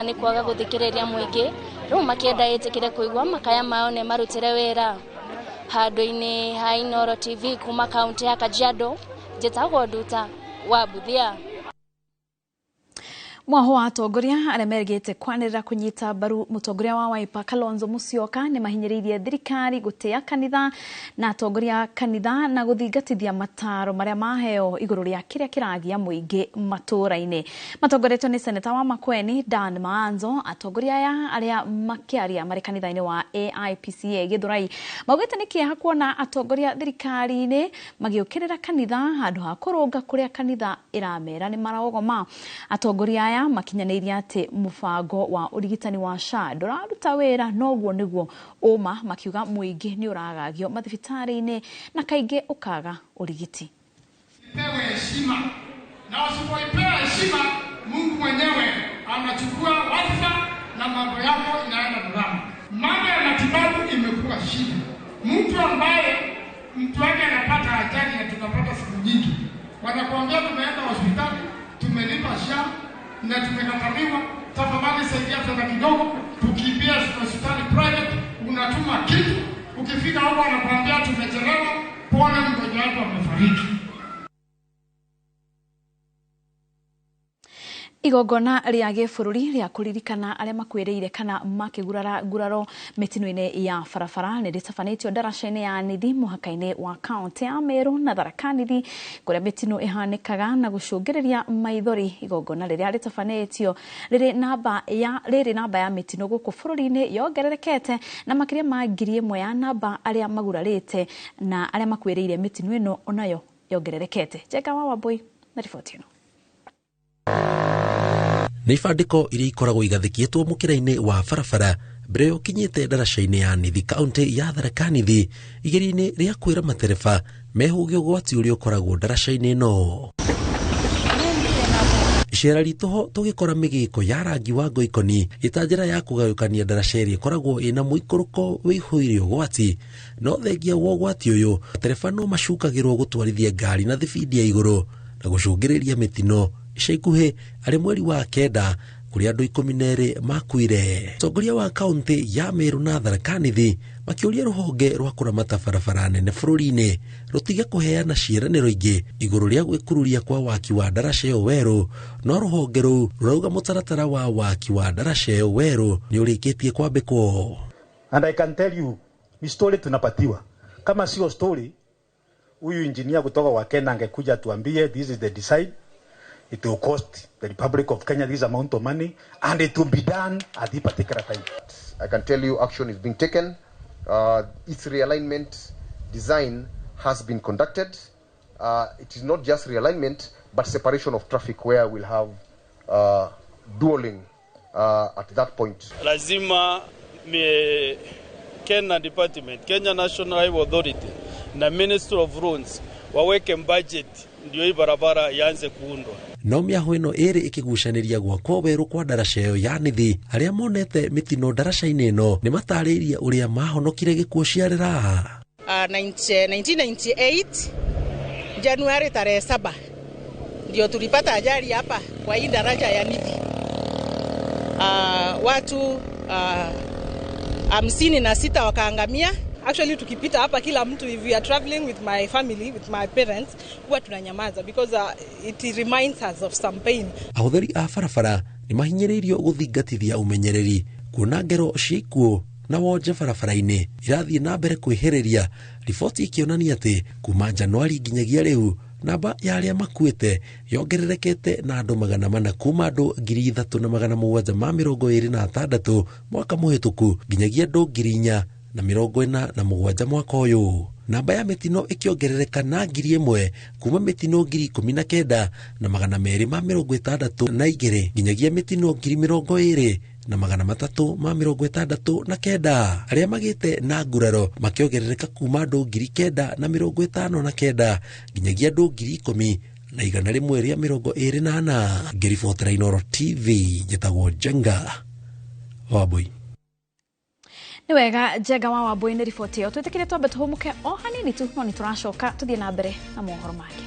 Nĩ kwaga gũthikĩrĩria mũingĩ, rĩu makĩenda ĩtĩkĩre kũigua makaya mao nĩ marutĩre wĩra. Handũ-inĩ ha Inooro TV kuma kaunti ya Kajiado, njĩtagwo Nduta wa Mbuthia. Mwaho wa atongoria arĩa merĩgĩte kwanĩrĩra kũnyita mbaru mũtongoria wa Wiper Kalonzo Musyoka nĩ mahinyĩrĩirie thirikari gũtĩa kanitha na atongoria a kanitha na gũthingatithia mataro marĩa maheo igũrũ rĩa kĩrĩa kĩragia mũingĩ matũũra-inĩ. Matongoretio nĩ seneta wa Makueni Dan Maanzo, atongoria aya arĩa makĩaria marĩ kanitha-inĩ wa AIPCA Gĩthũrai maugĩte nĩ kĩeha kuona atongoria thirikari-inĩ magĩũkĩrĩra kanitha handũ ha kũrũnga kũrĩa kanitha ĩramera nĩ marogoma. Atongoria aya makinyanĩirie atĩ mũbango wa ũrigitani wa SHA ndũraruta wĩra noguo nĩguo ũma, makiuga mũingĩ nĩ ũragagio mathibitarĩ-inĩ na kaingĩ ũkaga ũrigiti. Ipewe heshima na usipoipewa heshima, Mungu mwenyewe anachukua wadhifa na mambo yako inaenda mrama. Mambo ya matibabu imekuwa shida. Mtu ambaye mtu wake anapata ajali na tunapata siku nyingi, wanakuambia tumeenda hospitali, tumelipa SHA na tumekataliwa, tafadhali saidia tena kidogo. Tukimbia hospitali private, unatuma kitu, ukifika huko wanakuambia tumechelewa, pole, mgonjwa wako amefariki. Igongona rĩa gĩbũrũri rĩa kũririkana arĩa makuĩrĩire kana makĩgurara nguraro mĩtino-inĩ ya barabara nĩ rĩtabanĩtio ndaraca-inĩ ya Nithi mũhaka-inĩ wa kaunti ya Meru na Tharaka Nithi kũrĩa mĩtino ĩhanĩkaga na gũcũngĩrĩria maithori. Igongona rĩrĩa rĩtabanĩtio rĩrĩ namba ya mĩtino gũkũ bũrũri-inĩ yongererekete na makĩria ma 1,000 ya namba arĩa magurarĩte na arĩa makuĩrĩire mĩtino ĩno onayo yongererekete. Jenga wa Wambui na riboti ĩno. Nĩ ibandĩko iria ikoragwo igathĩkĩtwo mũkĩra-inĩ wa barabara mbere ũkinyĩte ndaraca-inĩ ya Nithi kaunti ya Tharaka Nithi igeria-inĩ rĩa kwĩra matereba mehũge ũgwati ũrĩa ũkoragwo ndaraca-inĩ ĩno. Icera ritũ ho tũgĩkora mĩgĩko ya rangi wa ngoikoni ĩta njĩra ya kũgayũkania ndaraca ĩrĩa ĩkoragwo ĩna mũikũrũko wĩihũire ũgwati. No thengia wa ũgwati ũyũ, matereba no macukagĩrwo gũtwarithia ngari na thibindi ya igũrũ na gũcũngĩrĩria mĩtino. Ica ikuhĩ arĩ mweri wa 9 kũrĩa andũ 12 makuire. Atongoria wa kaunti ya Meru na Tharaka Nithi makĩũria rũhonge rwa kũramata barabara nene bũrũri-inĩ rũtige kũheana ciĩranĩro ingĩ igũrũ rĩa gwĩkururia kwa waki wa ndaraca ĩyo werũ, no rũhonge rũu rũrauga mũtaratara wa waki wa ndaraca ĩyo werũ nĩ ũrĩkĩtie kwambĩkwo. And I can tell you, ni story tunapatiwa. Kama sio story, huyu engineer kutoka wa Kenya angekuja tuambie this is the design. It will cost the Republic of Kenya this amount of money, and it will be done at this particular time. I can tell you action is being taken. Its realignment design has been conducted. It is not just realignment, but separation of traffic where we'll have dueling at that point. Lazima Kenya Department, Kenya National Highway Authority na Ministry of Roads waweke budget ndio hii barabara ianze kuundwa. No mĩahũ ĩno ĩrĩ ĩkĩgucanĩria gwakwo werũ kwa ndaraca ĩyo ya Nithi, arĩa monete mĩtino ndaraca-inĩ ĩno nĩ matarĩirie ũrĩa mahonokire gĩkuũ ciarĩra. 1998 Januari tarehe 7 ndio tulipata ajali hapa kwa hii daraja ya Nithi. Watu 56 wakaangamia. Actually tukipita hapa kila mtu, if we are traveling with my family, with my parents, huwa tunanyamaza because it reminds us of some pain. Ahũthĩri a barabara nĩ mahinyĩrĩirio gũthingatithia ũmenyereri kuona ngero cia ikuũ na wonje barabara-inĩ irathiĩ na mbere kwĩhĩrĩria, riboti ikĩonania atĩ kuma Januari nginyagia rĩu namba ya arĩa makuĩte yongererekete na andũ 400 kuma andũ 3726 mwaka mũhĩtũku nginyagia andũ 4047 mwaka ũyũ. Namba ya mĩtino ĩkĩongerereka na 1000 kuma mĩtino 19,262 nginyagia mĩtino 20,369. Arĩa magĩte na nguraro makĩongerereka kuma andũ 9,059 nginyagia andũ 10,124. Ngĩribotera Inooro TV, njĩtagwo Jenga Wambui. Nĩ wega Jenga wa Wambui nĩ riboti ĩyo. Twĩtĩkĩrie twambe tũhũmũke o hanini tu, no nĩ tũracoka tũthiĩ na mbere na mohoro mangĩ.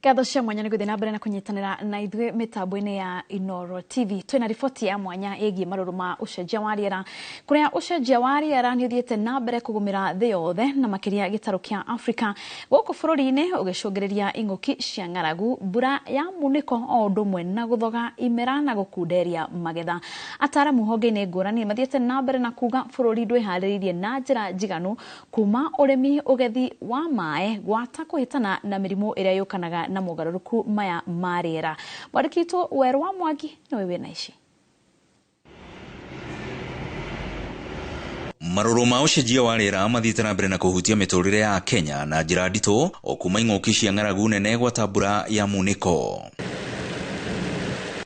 Ngatho cia mwanya nĩ gũthiĩ na mbere na kũnyitanĩra na ithuĩ mĩtambo-inĩ ya Inooro TV. Twĩna riboti ya mwanya ĩgiĩ marũrũ ma ũcenjia wa rĩera, kũrĩa ũcenjia wa rĩera nĩ ũthiĩte na mbere kũgũmĩra thĩ yothe na makĩria gĩtarũ kĩa Afrika gũkũ bũrũri-inĩ, ũgĩcũngĩrĩria ing'ũki cia ng'aragu, mbura ya munĩko o ũndũ ũmwe na gũthoga imera na gũkunderia magetha. Ataaramu honge-inĩ ngũrani mathiĩte na mbere na kuga bũrũri ndwĩharĩrĩirie na njĩra njiganu kuma ũrĩmi, ũgethi wa maĩ gwata kũhĩtana na mĩrimũ ĩrĩa yũkanaga na mogarũrũku maya ma rĩera. Mwandĩki witũ Werũ wa Mwangi nĩwe wĩna ici. Marũrũ ma ũcenjia wa rĩera mathiĩte na mbere na kũhutia mĩtũrĩre ya Kenya na njĩra nditũ o kuma ing'ũki cia ng'aragu nene gwata mbura ya munĩko.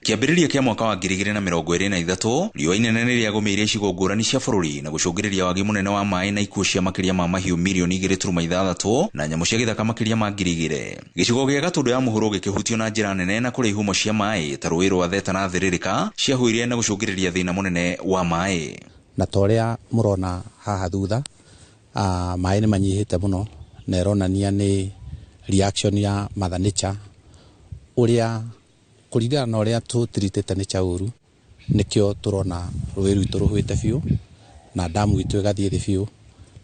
Kĩambĩrĩria kĩa mwaka wa 2023 riũa inene nĩ rĩagũmĩire icigo ngũrani cia bũrũri na gũcũngĩrĩria wagi mũnene wa maĩ na ikuũ cia makĩria ma mahiũ mirioni 2.6 na nyamũ cia gĩthaka makĩria ma 2,000. Gĩcigo gĩa Gatũndũ ya mũhuro gĩkĩhutio na njĩra nene na kũrĩa ihumo cia maĩ ta rũĩ rwa Theta na Thĩrĩrĩka ciahũire na gũcũngĩrĩria thĩna mũnene wa maĩ. Na ta ũrĩa mũrona haha thutha, maĩ nĩ manyihĩte mũno na ĩronania nĩ reaction ya Mother Nature, ũrĩa kũringana na ũrĩa tũtiritĩte nature ũru, nĩkĩo tũrona rũĩ rwitũ rũhũĩte biũ na damu itũ ĩgathiĩ thĩ biũ,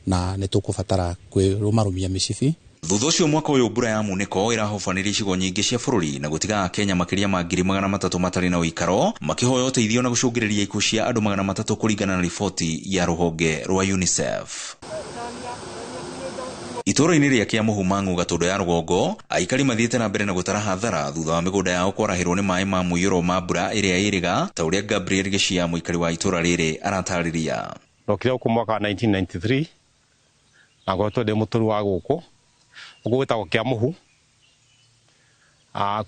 na nĩ tũkũbatara kwĩrũmarũmia mĩcibi. Thutha ũcio mwaka ũyũ mbura ya munĩko ĩrahobanĩria icigo nyingĩ cia bũrũri na gũtiga Akenya makĩria ma 300,000 matarĩ na ũikaro makĩhoya ũteithio na gũcũngĩrĩria ikuũ cia andũ 300 kũringana na riboti ya rũhonge rwa UNICEF. Itũũra-inĩ rĩa Kĩamũhu Mang'u Gatũndũ ya rũgongo, aikari mathiĩte na mbere na gũtara hathara thutha wa mĩgũnda yao kwarahĩrwo nĩ maĩ ma mũiyũro ma mbura ĩrĩa ĩrĩga, ta ũrĩa Gabriel Gĩcia, mũikari wa itũũra rĩrĩ, aratarĩria. Ndokire gũkũ mwaka wa 1993 na ngoretwo ndĩ mũtũru wa gũkũ gũkũ gwĩtagwo Kĩamũhu.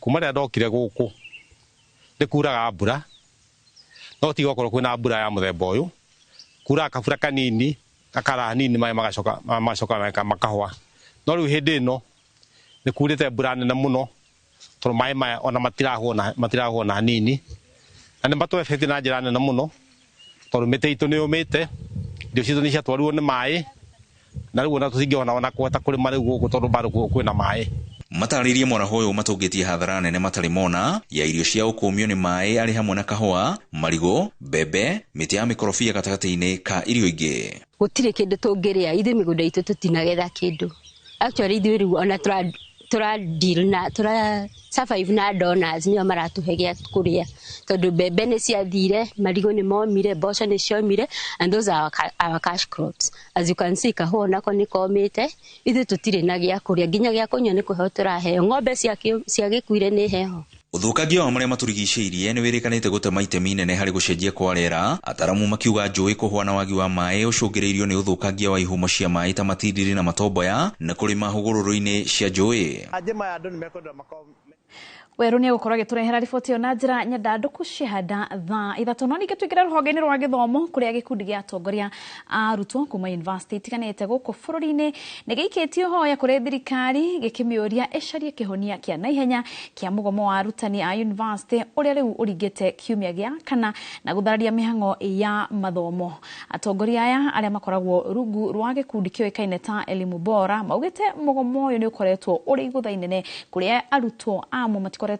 Kuma rĩrĩa ndokire gũkũ nĩ kuraga mbura, no tiga okorwo kwĩna mbura ya mũthemba ũyũ, kuraga kabura kanini gakara hanini maĩ magacoka makahwa. No rĩu hĩndĩ ĩno nĩ kurĩte mbura nene mũno tondũ maĩ maya ona matirahũa na hanini, na nĩ matũebete na njĩra nene mũno tondũ mĩtĩ itũ nĩ yũmĩte, irio citũ nĩ ciatwarirwo nĩ maĩ, na rĩu ona tũtingĩhota ona kũhota kũrĩma rĩu gũkũ tondũ bado kwĩna maĩ. Matarĩirie mwaraho ũyũ matũngĩtie hathara nene matarĩ mona ya irio cia ũkũmio nĩ maĩ arĩ hamwe na kahũa, marigũ, mbembe, mĩtĩ ya mĩkorobia gatagatĩ-inĩ ka irio ingĩ. Gũtirĩ kĩndũ tũngĩrĩa, ithuĩ mĩgũnda itũ tũtinagetha kĩndũ. Actually ithuĩ rĩu ona tũra deal na tũra survive na donors nĩo maratũhe gĩa kũrĩa, tondũ mbembe nĩ ciathire, marigũ nĩ momire, mboco nĩ ciomire, and those are our cash crops. As you can see, kahũa nako nĩ komĩte, ithuĩ tũtirĩ na gĩa kũrĩa, nginya gĩa kũnyua nĩ kũheo tũraheo, ng'ombe ciagĩkuire nĩ heho. Ũthũkangia wa marĩa matũrigicĩirie nĩ wĩrĩkanĩte gũtema itemi inene harĩ gũcenjia kwa rĩera, ataramu makiuga njũĩ kũhũa na wagi wa maĩ ũcũngĩrĩirio nĩ ũthũkangia wa ihumo cia maĩ ta matindiri na matomboya na kũrĩma hũgũrũrũ-inĩ cia njũĩ. Werũ nĩ egũkorwo agĩtũrehera riboti ĩyo na njĩra nyandandũku ciahanda thaa 3. No ningĩ tũingĩre rũhonge-inĩ rwa gĩthomo kũrĩa gĩkundi gĩa atongoria a arutwo kuma yunivasĩtĩ itiganĩte gũkũ bũrũri-inĩ nĩ gĩikĩtie hoya kũrĩ thirikari gĩkĩmĩũria ĩcarie kĩhonia kĩa naihenya kĩa mũgomo wa arutani a yunivasĩtĩ ũrĩa rĩu ũringĩte kiumia gĩa kana na gũthararia mĩhang'o ya mathomo. Atongoria aya arĩa makoragwo rungu rwa gĩkundi kĩoĩkaine ta Elimu Bora maugĩte mũgomo ũyũ nĩ ũkoretwo ũrĩ igũtha inene kũrĩa arutwo amwe matikoretwo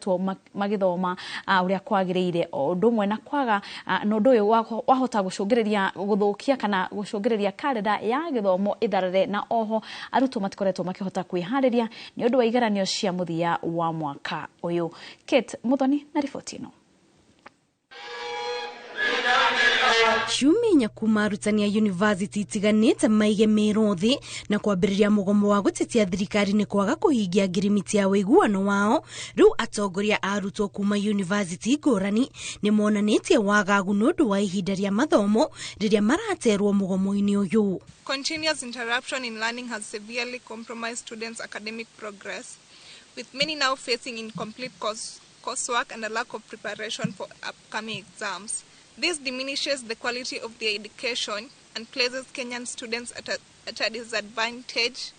magithoma ũrĩa kwagĩrĩire, o ũndũ ũmwe na kwaga na ũndũ ũyũ wahota gũcũngĩrĩria gũthũkia kana gũcũngĩrĩria karenda ya gĩthomo ĩtharare, na oho arutwo matikoretwo makĩhota kwĩharĩria nĩ ũndũ wa igeranio cia mũthia wa mwaka ũyũ. Kate Muthoni na riboti ĩno. Ciumia inya kuma arutani a yunivasĩtĩ itiganĩte maige mĩro thĩ na kwambĩrĩria mũgomo wa gũtetia thirikari nĩ kwaga kũhingia ngirimiti ya ũiguano wao, rĩu atongoria a arutwo kuma yunivasĩtĩ ngũrani nĩ monanĩtie wagagu nĩ ũndũ wa ihinda rĩa mathomo rĩrĩa maraterwo mũgomo-inĩ ũyũ. Continuous interruption in learning has severely compromised students' academic progress, with many now facing incomplete coursework and a lack of preparation for upcoming exams. This diminishes the quality of their education and places Kenyan students at a disadvantage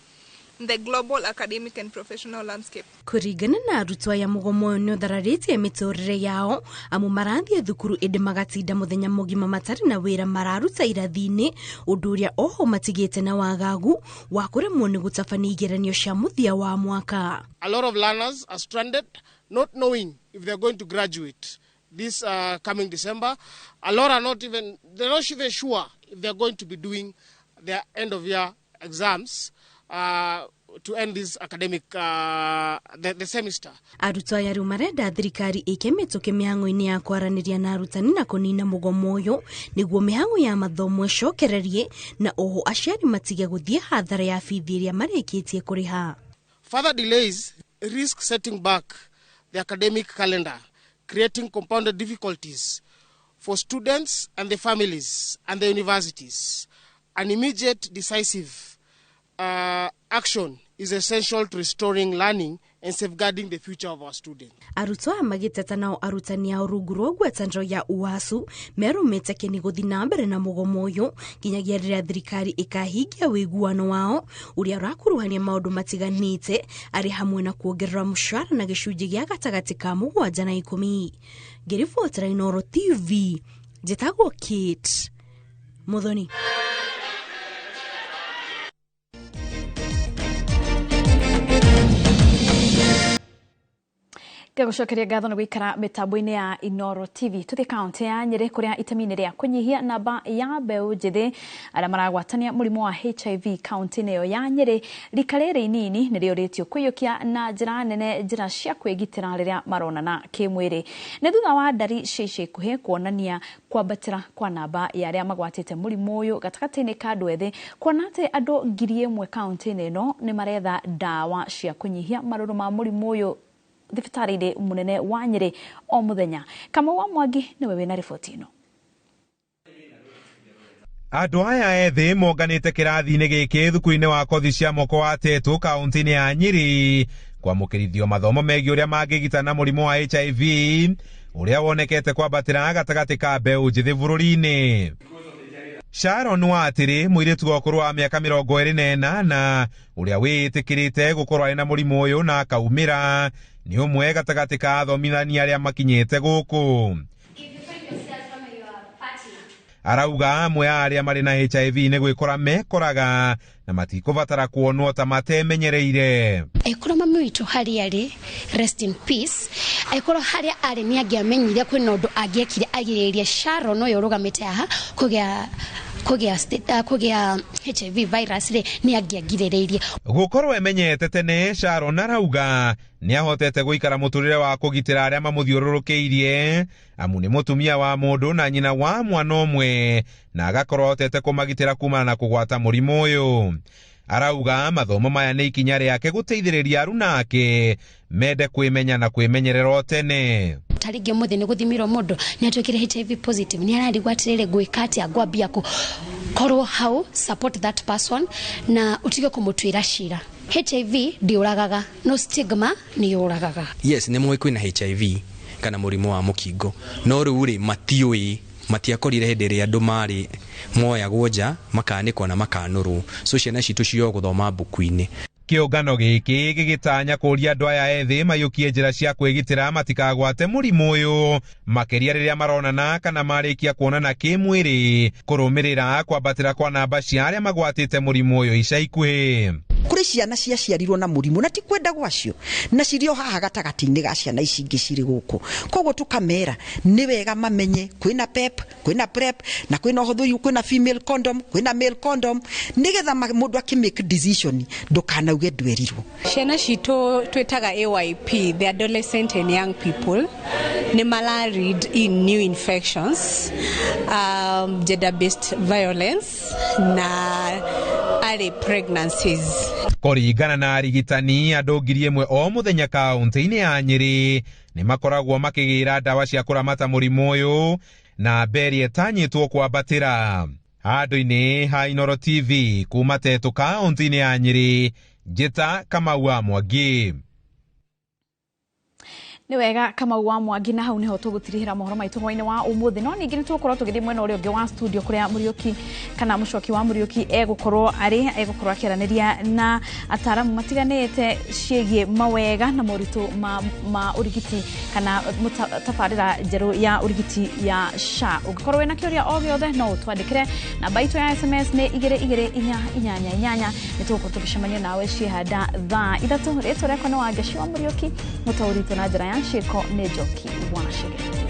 in the global academic and professional landscape. Kũringana na arutwo aya, mũgomo ũyũ nĩ ũthararĩtie mĩtũrĩre yao, amu marathiĩ thukuru ĩndĩ magatinda mũthenya mũgima matarĩ na wĩra mararuta irathi-inĩ, ũndũ ũrĩa oho matigĩte na wagagu wa kũremwo nĩ gũtabania igeranio cia mũthia wa mwaka. A lot of learners are stranded, not knowing if they're going to graduate this coming December. A lot are not even, they're not even sure if they're going to be doing their end of year exams to end this academic, the semester. Arutwo aya rĩu marenda thirikari ĩke mĩtũkĩ mĩhang'o-inĩ ya kwaranĩria na arutani na kũnina mũgomo ũyũ nĩguo mĩhang'o ya mathomo ĩcokererie, na oho aciari matige gũthiĩ hathara ya bithi ĩrĩa marĩkĩtie kũrĩha. Further delays risk setting back the academic calendar, creating compounded difficulties for students and their families and the universities. An immediate decisive action is essential to restoring learning and safeguarding the future of our students. Arutwo aya magĩteta nao arutani ao rungu rwa ngwatanĩro ya UASU merũmĩte kĩni gũthiĩ na mbere na mũgomo ũyũ nginyagia rĩrĩa thirikari ĩkahingia ũiguano wao ũrĩa ũrakuruhania maũndũ matiganĩte, arĩ hamwe na kuongerera mũcara na gĩcunjĩ gĩa gatagatĩ ka 7 na 10. Ngĩribotera Inooro TV, njĩtagwo Kate Muthoni. Ngagũcokeria ngatho nĩ gũikara mĩtambo-inĩ ya Inooro TV. Tũthiĩ kaunti ya Nyĩrĩ kũrĩa itemi-inĩ rĩa kũnyihia namba ya mbeũ njĩthĩ arĩa maragwatania mũrimũ wa HIV kaunti-inĩ ĩyo ya Nyĩrĩ. Rika rĩrĩ inini nĩ rĩũrĩtio kũiyũkia na njĩra nene njĩra cia kwĩgitĩra rĩrĩa maronana kĩmwĩrĩ. Nĩ thutha wa ndari cia ica ikuhĩ kuonania kwambatĩra kwa namba ya arĩa magwatĩte mũrimũ ũyũ gatagatĩ-inĩ ka andũ ethĩ, kuona atĩ andũ 1,000 kaunti-inĩ ĩno nĩ maretha ndawa cia kũnyihia marũrũ ma mũrimũ ũyũ thibitarĩ-inĩ mũnene wa Nyĩrĩ o mũthenya. Kamau wa Mwangi nĩwe wĩna riboti ĩno. Andũ aya ethĩ monganĩte kĩrathi-inĩ gĩkĩ thukuru-inĩ wa kothi cia moko wa Tetu kaunti-inĩ ya Nyĩrĩ kwamũkĩrithio mathomo megiĩ ũrĩa mangĩgita na mũrimũ wa HIV ũrĩa wonekete kwambatĩra gatagatĩ ka mbeũ njĩthĩ bũrũri-inĩ. Sharon Watĩrĩ, mũirĩtu wa ũkũrũ wa mĩaka 24 na ũrĩa wĩĩtĩkĩrĩte gũkorwo arĩ na mũrimũ ũyũ na akaumĩra, nĩ ũmwe gatagatĩ ka athomithania arĩa makinyĩte gũkũ. Arauga amwe a arĩa marĩ na HIV nĩ gwĩkora mekoraga na matikũbatara kuonwo ta matemenyereire. Angĩkorwo mami witũ harĩa arĩ, rest in peace, angĩkorwo harĩa arĩ nĩ angĩamenyire kwĩna ũndũ angĩekire agirĩrĩrie Sharon ũyũ ũrũgamĩte haha kũgĩa HIV virus rĩ, nĩ angĩagirĩrĩirie. Gũkorwo emenyete tene, Sharon arauga nĩ ahotete gũikara mũtũrĩre wa kũgitĩra arĩa mamũthiũrũrũkĩirie, amu nĩ mũtumia wa mũndũ na nyina wa mwana ũmwe, na agakorwo ahotete kũmagitĩra kumana na kũgwata mũrimũ ũyũ. Arauga mathomo maya nĩ ikinya rĩake gũteithĩrĩria aruna ake mende kwĩmenya na kwĩmenyerera o tene. Ta rĩngĩ ũmũthĩ nĩ gũthimirwo mũndũ nĩ atuĩkire HIV positive, nĩ ararigwo atĩrĩrĩ, ngwĩka atĩa, ngwambia kũ? Korwo hau, support that person na ũtige kũmũtuĩra cira. HIV ndĩũragaga, no stigma nĩ yũragaga. Yes, nĩ moĩ kwĩna HIV kana mũrimũ wa mũkingo, no rĩu rĩ matiũĩ, matiakorire hĩndĩ ĩrĩa andũ marĩ moyagwo nja makanĩkwo na makanũrwo, so ciana citũ cio gũthoma mbuku-inĩ. Kĩũngano gĩkĩ gĩgĩtanya kũria andũ aya ethĩ maiyũkie njĩra cia kwĩgitĩra matikagwate mũrimũ ũyũ, makĩria rĩrĩa maronana kana marĩkia kuonana kĩmwĩrĩ, kũrũmĩrĩra kwambatĩra kwa namba cia arĩa magwatĩte mũrimũ ũyũ ica ikuhĩ. Kũrĩ ciana ciaciarirwo na mũrimũ na ti kwenda gwacio, na cirĩ o haha gatagatĩ-inĩ ga ciana ici ingĩ cirĩ gũkũ. Koguo tũkamera nĩ wega mamenye kwĩna PEP, kwĩna PrEP, na kwĩna ũhũthĩri, kwĩna female condom, kwĩna male condom, nĩgetha mũndũ akĩ make decision ndũkanauge ndwerirwo. Ciana citũ twĩtaga AYP, the adolescent and young people, nĩ mara read in new infections, gender based violence na early pregnancies. Kũringana na arigitani, andũ 1,000 o mũthenya kaunti-inĩ ya Nyĩrĩ nĩ makoragwo makĩgĩra ndawa cia kũramata mũrimũ ũyũ na mberi ĩtanyĩtwo kwambatĩra. Handũ-inĩ ha Inooro TV kuma Tetu kaunti-inĩ ya Nyĩrĩ, njĩta Kamau wa Mwangi. Nĩ wega, Kamau wa Mwangi, na hau niho tũgũtirihĩra mohoro maitũ hwainĩ wa ũmũthĩ. No ningĩ nĩ tũgũkorwo tũgĩthiĩ mwena ũrĩa ũngĩ wa studio, kũrĩa Mũriũki kana Mũcoki wa Mũriũki egũkorwo arĩ egũkorwo akĩaranĩria na ataramu matiganĩte ciĩgiĩ mawega na moritũ ma ũrigiti kana tabarĩra njerũ ya ũrigiti ya SHA. Ũngĩkorwo wĩna kĩũria o gĩothe, no ũtwandĩkĩre. Namba itũ ya SMS nĩ 22488. Nĩ tũgũkorwo tũgĩcemania nawe ciĩhanda thaa 3. Rĩtwa rĩakwa nĩ Wangeci wa Mũriũki, mũtaũri witũ na njĩra ya ciĩko nĩ Njoki wa Chege.